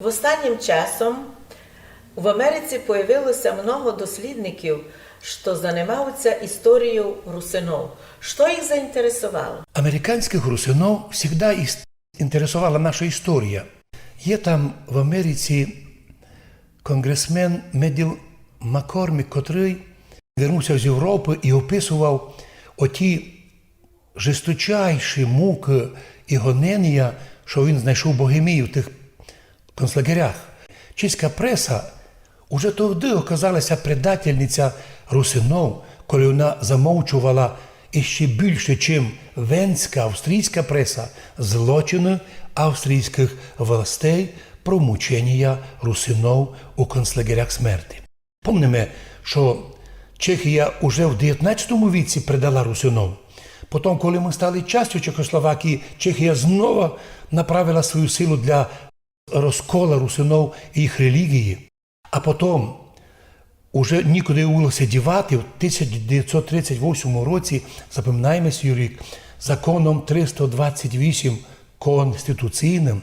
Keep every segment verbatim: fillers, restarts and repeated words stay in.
Останнім часом в Америці появилося много дослідників, што занимаються історією русинов. Што їх заінтересовало? Американськых русинов всегда ис-, інтересовала наша історія. Є там в Америці конґресмен Меділ Маккормік, котрый вернувся з Європы і описовав оті жесточайші мукы і гоненія, што він знайшов в Богемії, в тых концлагерях. Чеська преса уже тогды оказалася предательниця русинов, коли она замовчовала іщи бульше, чим венська, австрійська преса, злочины австрійськых властей про мученія русинов у концлагерях смерти. Помниме, што Чехія уже в девятнадцятому віці предала русинов. Потом, коли мы стали частю Чехословакії, Чехія знова направила свою силу для розкола русинов і їх релігії. А потом уже нікуды было ся дівати, в тисяч девятсот тридцять восьмому році, запоминаєме сій рік, законом триста двадцять вісім конституційным,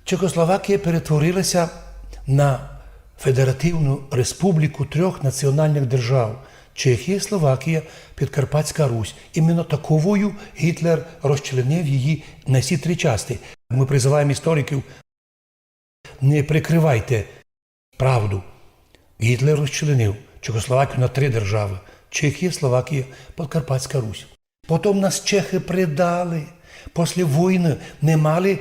Чехословакія перетворилася на федеративну республіку трьох національных держав: Чехія, Словакія, Підкарпатська Русь. Іменно таковою Гітлер розчленив її на сі три части. Мы призываєме істориків: не прикрывайте правду. Гітлер розчленив Чехословакію на три державы: Чехія, Словакія, Підкарпатська Русь. Потом нас чехы предали. После войны не мали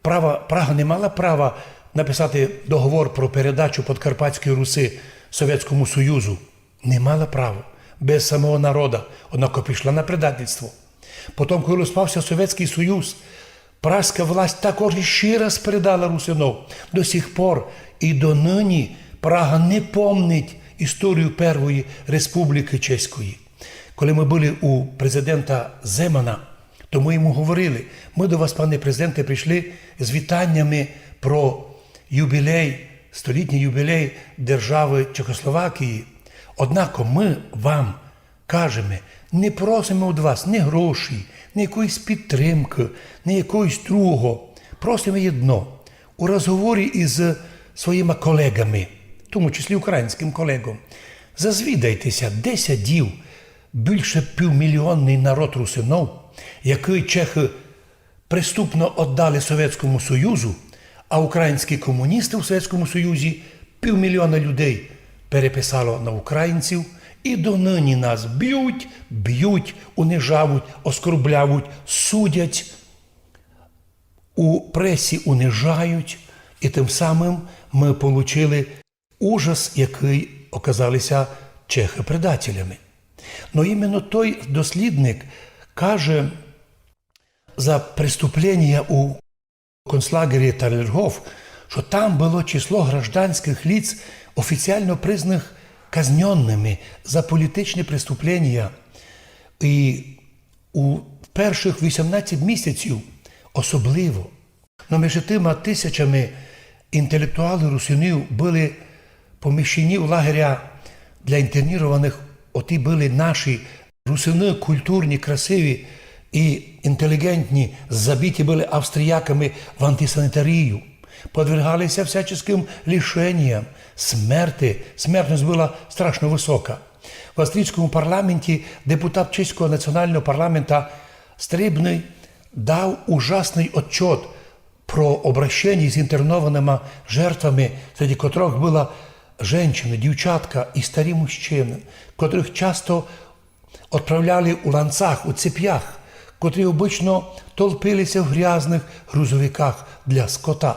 права, Прага не мала права написати договор про передачу Подкарпатської Руси Совєтському Союзу. Не мала права. Без самого народа. Однако пішла на предательство. Потом, коли розпався Совєтськый Союз, прагська власть також іщи раз предала русинов. До сих пор і доныні Прага не помнить історію Первої Республікы Чеської. Коли мы были у президента Земана, то мы йому говорили: мы до вас, пане президенте, пришли з вітаннями про юбілей, столітній юбілей державы Чехословакії. Однако мы вам кажеме, не просиме од вас ні гроші, ні якоїсь підтримкы, ні якогось другого. Просиме єдно. У розговорі із своїма колеґами, в тому числі українськым колеґом, зазвідайте ся, де сядів бульше півмільйонный народ русинов, якый чехы преступно оддали Совєтському Союзу, а українські комуністы у Совєтському Союзі півмільйона людей переписало на українців, і доныні нас бють, бють, унижавуть, оскорблявуть, судять, у пресі унижають, і тым самым мы получили ужас, якый оказали ся чехы предателями. Но іменно той дослідник каже за преступленія у концлагері Талергоф, што там было число гражданськых ліц, офіціално признаных казнёнными за політичні преступленія. І у першых вісімнадцять місяців особливо. Но межи тыма тисячами інтелектуалів русинів были поміщені в лагеря для інтернірованых, оті были наші русины, культурні, красиві і інтеліґентні, забиті были австріяками в антисанітарію, подвергали ся всяческым лишеніям, смерти, смертность была страшно высока. В австрійському парламенті депутат чеського національного парламента Стрібный дав ужасный отчот про обращеня з інтернованыма жертвами, серед котрых была женщины, дівчатка і старі мужчины, котрых часто отправляли у ланцах, у цепях, котрі обычно толпили ся в грязных грузовиках для скота.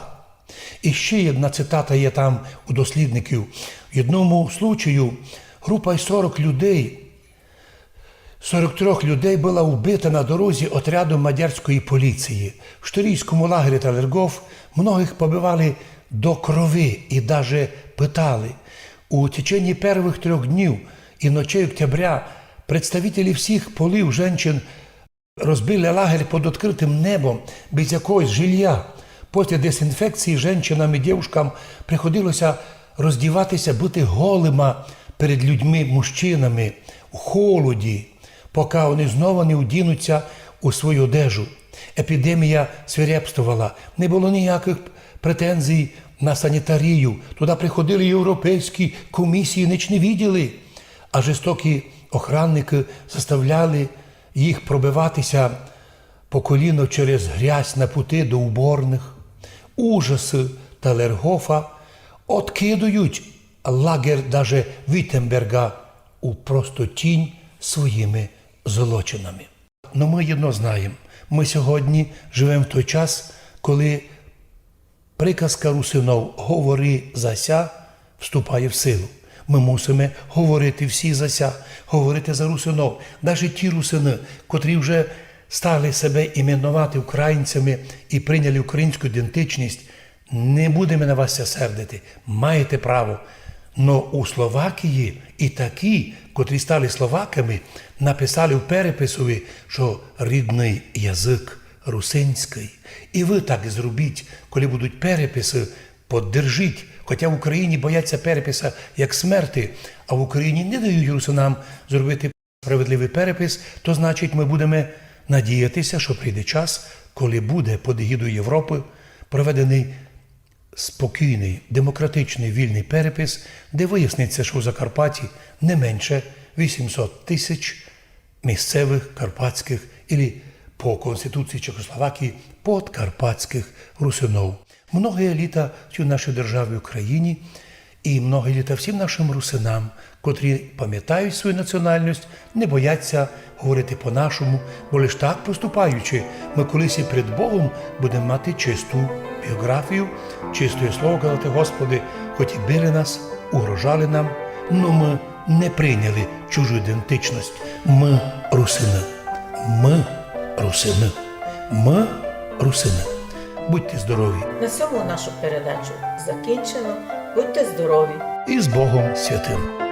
І ще єдна цитата є там у дослідників. В єдному случаю група із сорок людей, сорок трьох людей была убита на дорозі отрядом мадярської поліції. В штирійському лагері Талергоф многых побивали до крови і даже пытали. У течении первых трьох днів і ночей октября представителі всіх полів женщин розбили лагерь під відкрытым небом, без якогось жилья. После дезінфекції женщинам і дівушкам приходило ся роздівати ся, быти голыма перед людьми, мужчинами, у холоді, пока они знову не одінуть ся у свою одежу. Епідемія свирепствовала, не было ніякых претензій на санітарію. Туды приходили європейські комісії, ніч не виділи. А жестокі охранникы заставляли їх пробивати ся по коліно через грязь на пути до уборных. Ужасы Талергофа откидують лагер даже Віттенберґа у просто тінь своїми злочинами. Но мы єдно знаєме. Мы сьогодні живеме в той час, коли приказка русинов «говори за ся» вступає в силу. Мы мусиме говорити всі за ся, говорити за русинов. Даже ті русины, котрі вже стали себе іменовати українцями і прийняли українську ідентичность, не будеме на вас ся сердити. Маєте право. Но у Словакії і такі, котрі стали словаками, написали в переписови, што рідный язык русинськый. І вы так зробіть, коли будуть переписы, поддержіть. Хотя в Україні боять ся переписа як смерти, а в Україні не дають русинам зробити справедливый перепис, то значить мы будеме надіяти ся, што прийде час, коли буде під егідою Європы проведеный спокійный, демократичный, вільный перепис, де выяснить ся, што в Закарпатті не менше вісімсот тисяч місцевых карпатськых или по Конституції Чехословакії подкарпатськых русинов. Многі літа в цій нашій державі Україні і многі літа всім нашым русинам, котрі памятають свою національность, не боять ся говорити по-нашому, бо лиш так поступаючи, мы колись і пред Богом будеме мати чисту біоґрафію, чистоє слово казати: Господи, хоть і били нас, угрожали нам, но мы не прийняли чужу ідентичность. Мы русины. Мы русины. Мы русины. Будьте здорові. На сьому нашу передачу закінчено. Будьте здорові! І з Богом святым!